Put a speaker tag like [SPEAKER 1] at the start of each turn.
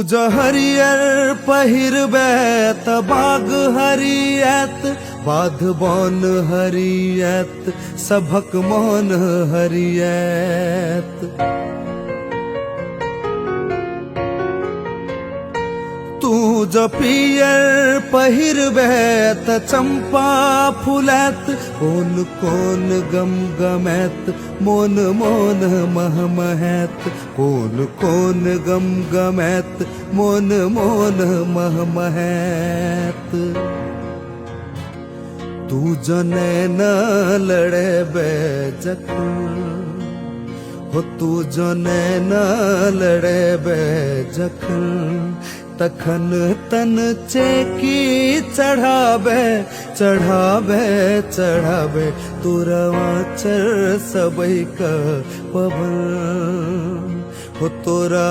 [SPEAKER 1] जँ हरियर पहिरबे तऽ बाघ हरियत, बाध बन हरियत, सभक मन हरियत। तू जँ पियर पहिरबे तऽ चम्पा फुलैत, कोन कोन गम गमैत, मोन मोन महमहैत, कोन कोन गम गमैत, मोन मोन महमहैत। तू जँ नैना लड़ेबे जखन, हो तू जँ नैना लड़ेबे जखन, तखन तन चेकी चढ़ाबे चढ़ाबे चढ़ाबे तोरा आँचर सबैक पवन, हो तोरा।